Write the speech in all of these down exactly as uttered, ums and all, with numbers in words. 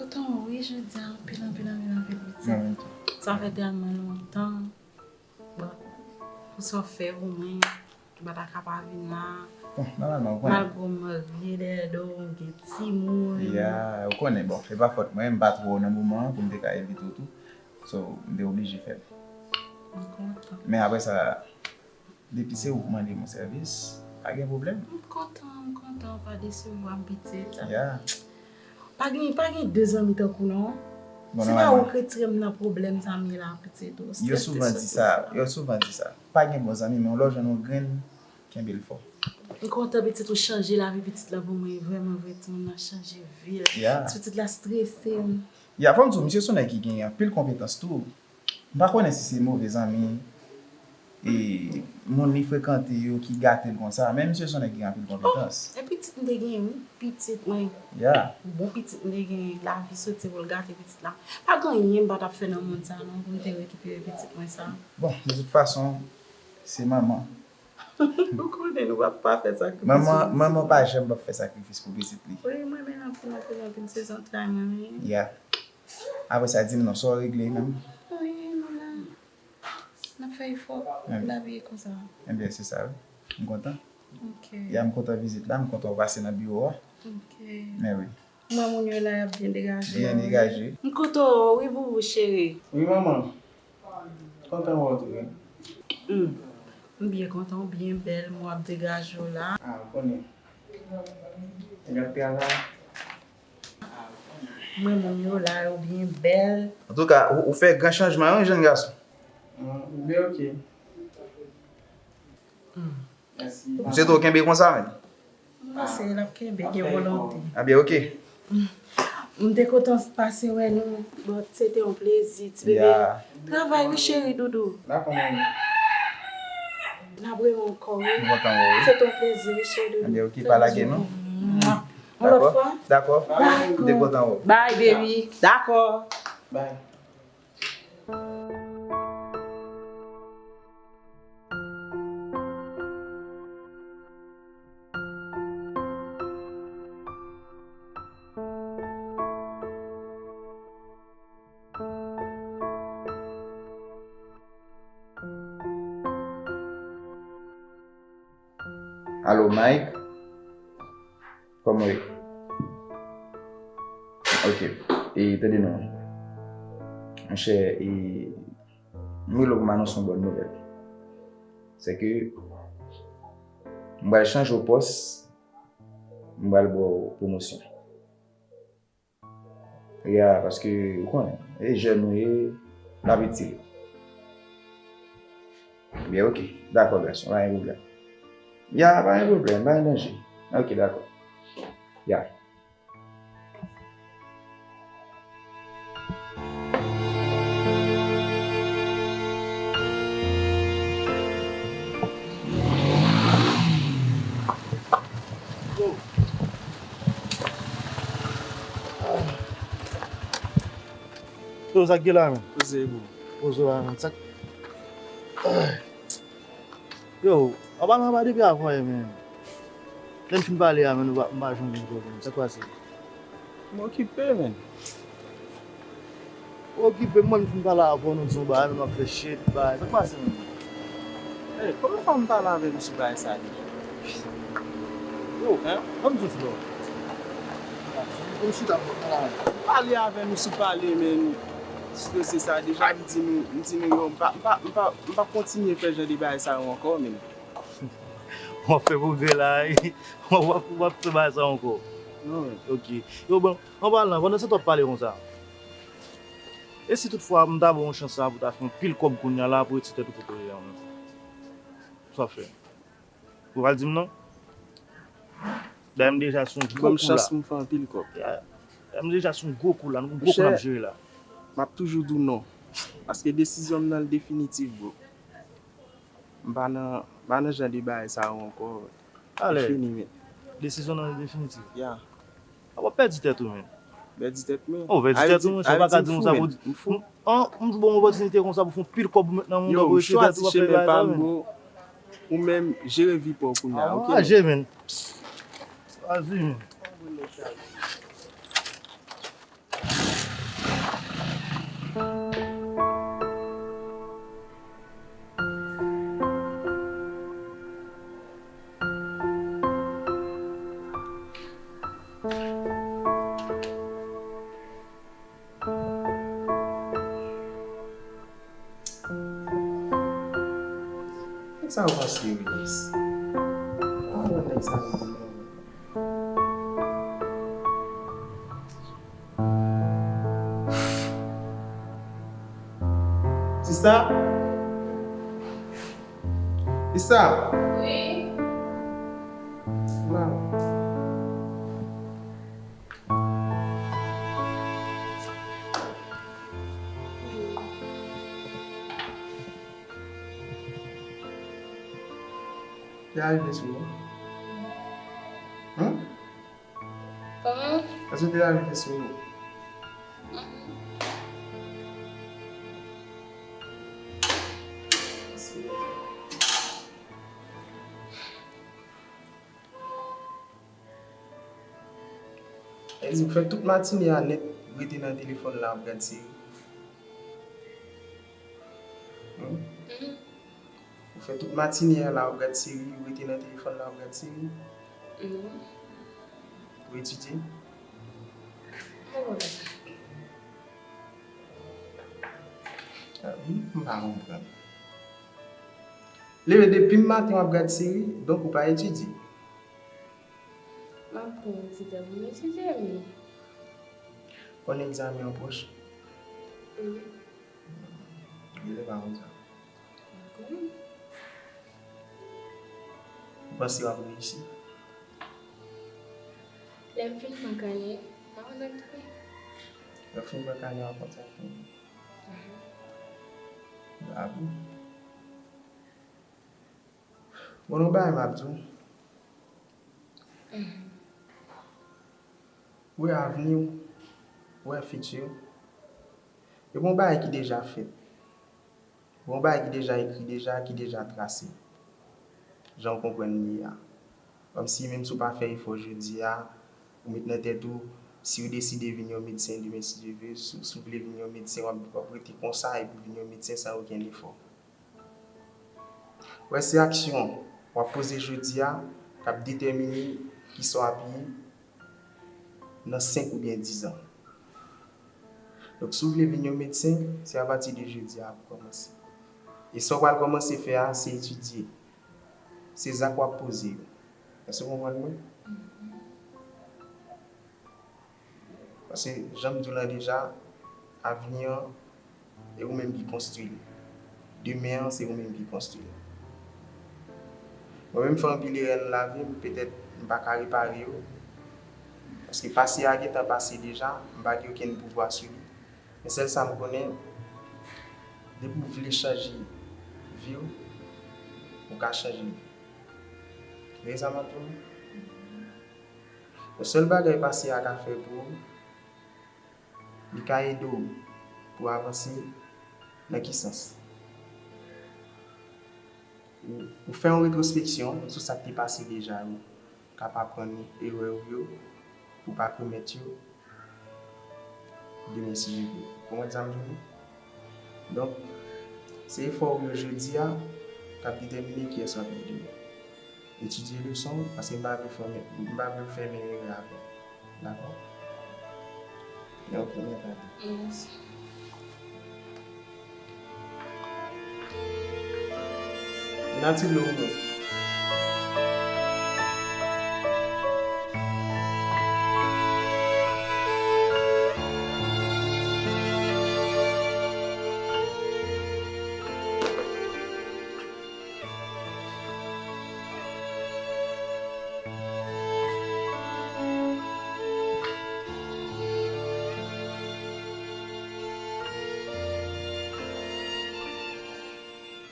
Kontan wi, jodi a anpil, anpil, anpil, anpil pitit. Mwen menm tou. Sa fè tèlman lontan. Bon, pou sa w fè pou mwen, ou pa ta ka pa vin la. Bon, nòmalman, ou konnen. Malgre w marye, dèyè do w, ou gen timoun. Ya, ou konnen, bon, se pa fòt mwen, m pa twò nan moman an pou m te ka envite w tou. So, m te oblije fè l. M kontan. Men apre sa, depi se ou k mande m yon sèvis, pa gen pwoblèm. M kontan, m kontan, ou pa desevwa m, pitit. Ya. Pa gen, pa gen de zanmi tankou w non. Bon, se pa ou k retire m nan pwoblèm sa m ye la, pitit. Yo souvan di sa, yo souvan di sa. Pa gen bon zanmi, men yon lè w jwenn yon grenn, kenbe l fò. M kontan pitit ou chanje lavi pitit la pou mwen, vrèman vre, timoun nan chanje vi l. Ya. Ti pitit la strese m. Ya, fò m di w, misye se yon nèg ki gen anpil konpetans tou. M pa konnen si se move zanmi, e, moun li frekante yo ki gate l konsa, men misye se yon nèg ki gen anpil konpetans. Oh, e pitit m te gen, wi, pitit mwen. Ya. Bon pitit m te gen, lavi soti pou l gate pitit la. Pa gen anyen m pa t ap fè nan mond sa non, pou m te rekipere pitit mwen sa. Bon, de tout fason, se manman. Ou konnen nou p ap pa fè sakrifis pou pitit. Manman, manman pa janm p ap fè sakrifis pou pitit li. Wi, m renmen l anpil, anpil, anpil. Se zantray mwen, wi. Ya. Apre sa, di m non, sa w regle menm? Wi, nou la. N ap fè efò pou lavi e konsa. Ebyen, se sa, wi. M kontan. Ok. Ya, m kontan vizit la, m kontan w pase nan biwo a. Ok. Men wi. Mwen, moun yo la, y ap byen degaje. Byen degaje. M kontan w wi, Boubou cheri. Wi, manman. Kontan wè w tou, wi. Hmm. M byen kontan, w byen bèl, mwen w ap degaje w la. A, ou konnen. Nèg ap travay. Mwen, moun yo la, yo byen bèl. Antouka, ou, ou fè gran chanjman, wi, jèn gason. Hmm, byen, ok. Hmm. Mèsi. M swete w kenbe konsa, menm. M panse l ap kenbe, gen volonte. Ebyen, ok. M te kontan pase wè nou, but se te yon plezi, ti bebe. Ya. Travay wi, cheri doudou. Dakò, manmi. N ap rewè ankò, wi. M kontan wè w, wi. Se te yon plezi, wi, cheri doudou. Ebyen, ok, pa lage, non. Mwa. Yon lòt fwa. Dakò. Dakò. M te kontan wè w. Bye, baby. Dakò. Bye. Alo, Mike? Kòman w ye? Ok. E, tande non. Monchè, e, m rele w pou m anonse yon bòn nouvèl. Se ke m pral chanje w pòs, m pral ba w pwomosyon. Ya, paske, ou konnen, e jèn ou ye, l ap itil ou. Byen, ok. Dakò, gason, pa gen pwoblèm. Ya, pa gen pwoblèm, pa gen danje. Ok, dakò. Ya. Yo, sa k gen la, men? Poze, bro. Poze la, men. Sa k, yo, anba la, anba depi avan yè, men. Lè n fin pale a, men, nou pa, m pa jwenn nou twò, men. Sa k pase? M okipe, men. Ou okipe, mwen, m fin pale avè w, nou di yon bagay, men w ap fè shit, bagay. Sa k pase, men? Ey, konbyen fwa m pale avè nou sou bagay sa deja? Yo, hein? Ban m di w ti bagay. Ban m chita, m pale avè w. M pale avè nou sou pale, men, sou dosye sa deja, m di nou, m di nou, yo, m pa, m pa, m pa, m p ap kontinye fè jan de bagay sa yo ankò, men. W ap fè pwogrè la, wi. W ap, w ap fè bagay sa ankò. Non, men. Ok. Yo, bon, an palan, pandan se tan w ap pale konsa, e si toutfwa m ta ba w yon chans la pou w ta fè yon pil kòb kounye a la pou retire tèt ou kote w ye a, menm? Sa w ap fè? Ou pral di m non? Dayè m deja sou yon gwo kou la. Ban m chans pou m fè anpil kòb. Ya. Dayè m deja sou yon gwo kou la, yon gwo kou n ap jere la. Monchè, m ap toujou di w non. Paske desizyon m nan l definitif, bro. M pa nan, m pa nan jan de bagay sa yo ankò. Alè, li fini, men. Desizyon nan definitif. Ya. A, w ap pèdi tèt ou, men. Pèdi tèt mwen? Oh, pèdi tèt ou, monchè, w pa ka di m sa pou di. M fou. An, m di w ba w yon opòtinite konsa pou fè yon pil kòb ou met nan men w, bro, chwazi chemen pa m, bro. Ou menm, jere vi pa w kounye a, ok? Aje, men. Chwazi, men. Sa w panse, Willis? Pa wè nèg sa yo. Sista? Sista? Wi. La. Te arive sou ou? Hen? Kòman? Èske te arive sou ou? Mhm. Èske ou fè tout matine a nèt rete nan telefòn la ap gad seri? Hmm? Mhm. Ou fè tout matine a la ap gad seri, ou rete nan telefòn la ap gad seri? Non. Ou etidye? Mwen konn sa. Ah, m, m pa konprann. Leve depi maten w ap gad seri, donk ou pa etidye? M ap pran yon ti tan pou m etidye, wi. Konn egzamen an pwòch? Wi. Genlè pa konn sa. M konnen. Ou panse w ap reyisi? Lè m fin pran kanè, m a kontakte w. Lè w fin pran kanè, w a kontakte m. Mhm. Bravo. Bon, yon bagay m ap di w. Mhm. Ou wè avni w, ou wè fiti w. E bon bagay ki deja fèt. Bon bagay ki deja ekri deja, ki deja trase. Jan w konprann li a. Kòmsi menm si w pa fè efò jodi a, ou met nan tèt ou, si w deside vin yon medsen demen si Dye vle, si, si w vle vin yon medsen, w ap, w ap rete konsa epi w vin yon medsen san okenn efò. Wè, se aksyon w ap poze jodi a k ap detèmine kisa w ap ye nan senk oubyen diz an. Donk, si w vle vin yon medsen, se apati de jodi a pou kòmanse. E sa w pral kòmanse fè a, se etidye. Se zak w ap poze yo. Èske w konprann mwen? Paske, jan m di w la deja, avni an, e ou menm ki konstwi li. Demen an, se ou menm ki konstwi li. Mwen menm, m fè anpil erè nan lavi m, petèt m pa ka repare yo. Paske pase a gentan pase deja, m pa gen okenn pouvwa sou li. Men sèl sa m konnen, depi w vle chanje vi w, ou ka chanje li. Tande sa m ap di w? Yon sèl bagay pase a ka fè pou ou, li ka ede w pou w avanse nan ki sans? Ou, ou fè yon retwospeksyon sou sa k te pase deja yo, k ap aprann ou erè w yo, pou w pa komèt yo demen si Dye vle. Ou konprann sa m di w? Donk, se efò w yo jodi a k ap detèmine kiyès w ap ye demen. Etidye leson w, paske m pa vle fè, m pa vle w fè menm erè avè m. Dakò? Ok, mèsi. Nati dlo pou mwen.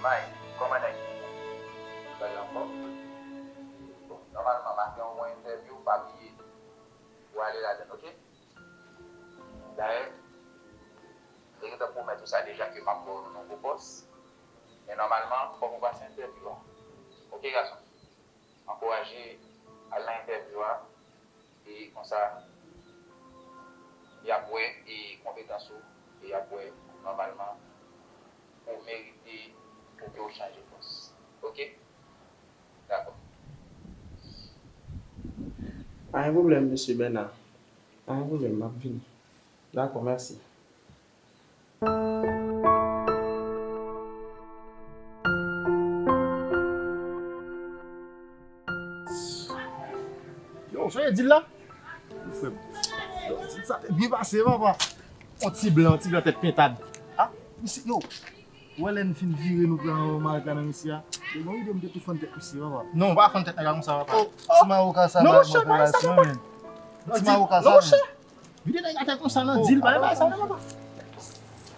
May, kòman nèg yo? Bagay anfòm? Bon, nòmalman, maten an, ou gen entèvyou, pa bliye pou ale ladann, oke? Dayè, m te gentan pwomèt ou sa deja ke m ap ba w yon nouvo pòs. Men nòmalman, fòk ou pase entèvyou a. Oke, gason? Ankouraje al nan entèvyou a. E konsa, y ap wè, e konpetans ou, e y ap wè nòmalman ou merite pou ke w chanje pòs. Oke? Dakò. Pa gen pwoblèm, mesye Bèna. Pa gen pwoblèm, m ap vini. Dakò, mèsi. Sonje dil la? Wi, frè m. Dil sa te byen pase, papa. On ti blan, on ti blan tèt pentad. Ah, misye, yo. Ou wè lè n fin vire nou pran yon malka nan misye a? Te gon ide m te tou fann tèt misye, papa. Non, ou pa fann tèt nèg la konsa, papa. Ti mawoka sa, non, monchè, bagay sa, papa. Ti mawoka sa, monchè. Vide nèg atè konsa nan dil, bagay sa non, papa.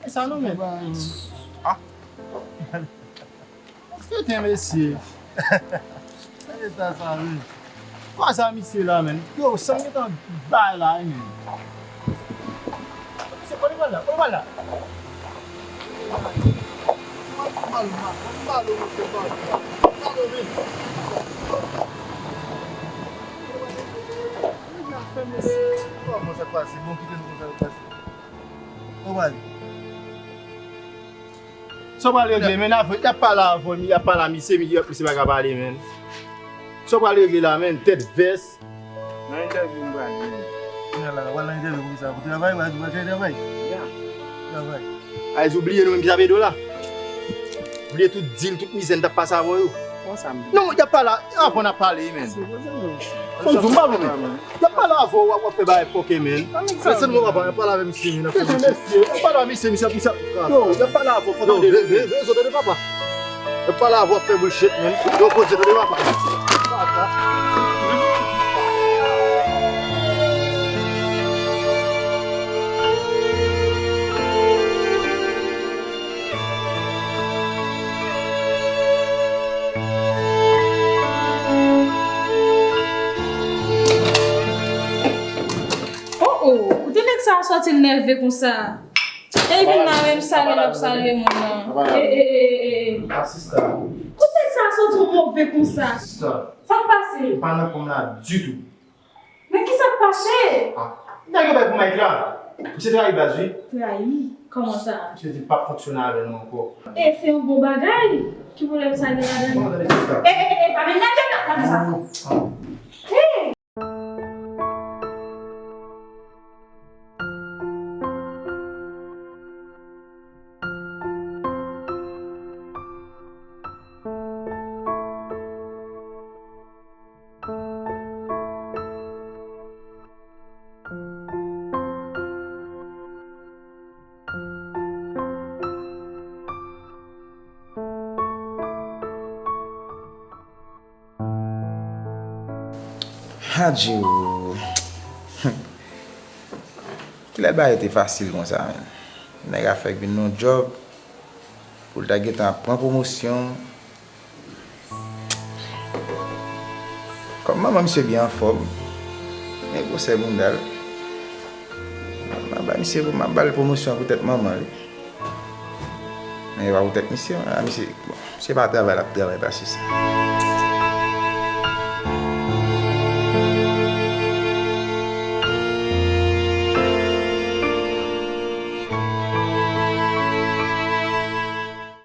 Bagay sa non, men. Ah. Kite mesye. Eta sa, wi. Kwa sa misye la, men. Yo, san gentan bay la, wi, men. Misye, kote pral la? Kote pral la? Mal, mal, mal, mal, mal, mal, men. Kòman sa k pase? Bon, kite nou konn sa k pase. Ou pral. Sa w pral regle, men, avè, y ap pale avè w, y ap pale a misye, misye pa ka pale, men. Sa w pral regle la, men, tèt vès. Nan entèvyou m pral vini. Kounye a la, w al nan entèvyou pou ki sa? Pou travay? W al di w al chèche travay? Ya. Travay. Ay, ou bliye nou menm ki t ap ede w la? Bliye tout dil, tout mizè n t ap pase avè w yo. Konsa m di. Non, y ap pale, avan n ap pale, men. Fò m di w, m pa vle, men. Y ap pale avè w, w ap, w ap fè bagay fòkè, men. Lèse nou papa, y ap pale avè misye, men, n ap fè misye. Y ap pale avè misye, misye, misye. Yo, y ap pale avè w, fò tande. Yo, veye, veye, veye, tande papa. Y ap pale avè w, w ap fè bullshit, men. Yo, koze, tande papa. Oh, oh, kote nèg sa a sòti l nève konsa? E l vin la menm salye l ap salye moun nan. E, e, e, e, e. Asista. Kote nèg sa a sòti w move konsa? Asista. Sa k pase? Pa nan kòm la ditou. Men kisa k pase? Ah, nèg yo bay pou Mike la. Misye trayi baz, wi. Trayi? Kòman sa? Misye di l p ap fonksyone avè nou ankò. E se yon bon bagay. Ki pwoblèm sa gen ladan l? Bon, tande sista. E, e, e, e, pa vin nève m la, pa di sa. Hey! Adje o. Kilè bagay te fasil konsa, menm? Nèg a fèk vin nan yon djòb pou l ta gentan ap pran pwomosyon. Kòm manman misye byen anfòm, men gwosè bounda l. M ap ba misye, m ap ba l pwomosyon poutèt manman li. Men e pa poutèt misye, a misye, bon, misye pa travay, l ap travay pase sa.